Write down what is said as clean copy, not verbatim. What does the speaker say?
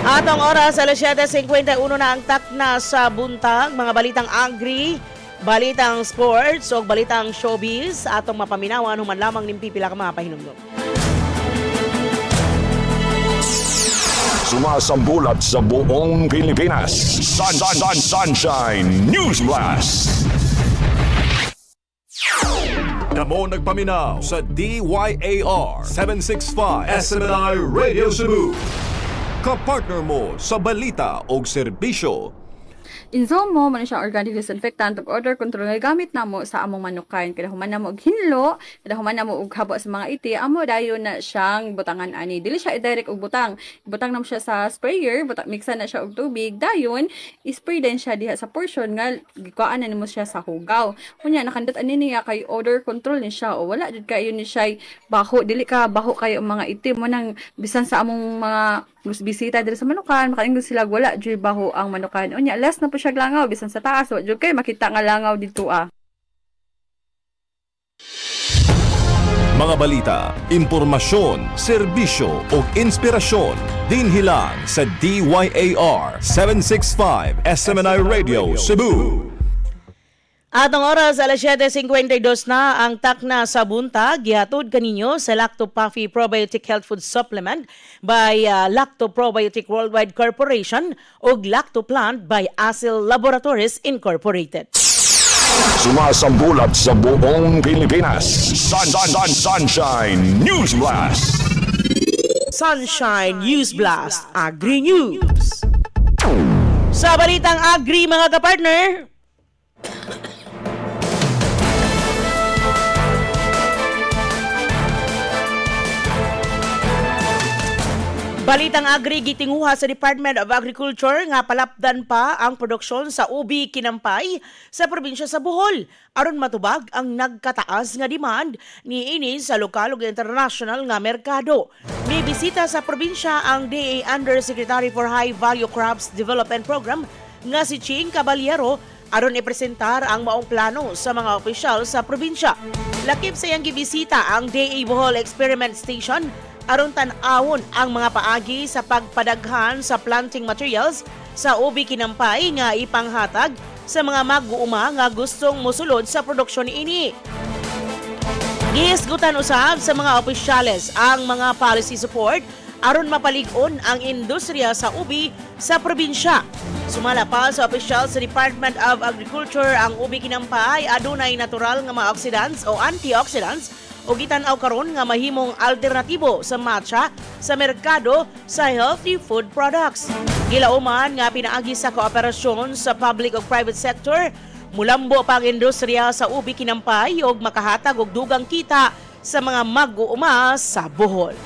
Atong oras, alas 7:51 na ang takna sa buntag. Mga balitang agri, balitang sports, o balitang showbiz, atong mapaminawan human lamang ning pipila ka mga pahinumdum. Sumasambulat sa buong Pilipinas. Sun, Sun, Sun, Sunshine News Blast. Kamo nagpaminaw sa DYAR 765 SMNI Radio Cebu. Kapartner mo sa balita o serbisyo. Inzomo man siya organic disinfectant ug odor control nga gamit namo sa among manukan. Kada human namo og hinlo, kada human namo og habo sa mga iti, amo dayon na siyang butangan ani. Dili siya i-direct og butang. Butang namo siya sa sprayer, butang mixa na siya og tubig, dayon i-spray din siya diha sa portion nga gikuan na nimo siya sa hugaw. Unya nakandot ani niya kay odor control ni siya o wala jud kayo ni siya baho, dili ka baho kayo ang mga itim mo nang bisan sa among mga bisita diri sa manukan makaingon sila wala jud baho ang manukan. Unya less na po siya langaw bisan sa taas wa jud kay makita nga langaw dito ah. Mga balita, impormasyon, serbisyo ug inspirasyon dinhi lang sa DYAR 765 SMNI Radio Cebu. Atong oras, alas 7:52 na ang takna sa buntag. Gihatod kaninyo sa Lacto Puffy Probiotic Health Food Supplement by Lacto Probiotic Worldwide Corporation ug Lacto Plant by Asil Laboratories Incorporated. Sumasambulat sa buong Pilipinas. Sun, Sun, Sun, Sunshine News Blast. Sunshine News Blast Agri News. Sa balitang agri, mga kapartner, Balitang Agri, gitinguha sa Department of Agriculture nga palapdan pa ang produksyon sa ubi kinampay sa probinsya sa Bohol aron matubag ang nagkataas nga demand niini sa lokal ug international nga merkado. May bisita sa probinsya ang DA Undersecretary for High Value Crops Development Program nga si Ching Caballero aron ipresentar ang maong plano sa mga opisyal sa probinsya. Lakip sa iyang gibisita ang DA Bohol Experiment Station aron tan-awon ang mga paagi sa pagpadaghan sa planting materials sa ubi kinampay nga ipanghatag sa mga mag-uuma nga gustong mosulod sa produksyon ini. Gihisgutan usab sa mga opisyales ang mga policy support aron mapalig-on ang industriya sa ubi sa probinsya. Sumala pa sa opisyal sa Department of Agriculture, ang ubi kinampay adunay natural nga mga oxidants o antioxidants o gitan-aw karon nga mahimong alternatibo sa matcha sa merkado sa healthy food products. Gilauman nga pinaagi sa kooperasyon sa public ug private sector, mulambo pa ang industriya sa ubi kinampay ug makahatag og dugang kita sa mga mag-uuma sa Bohol.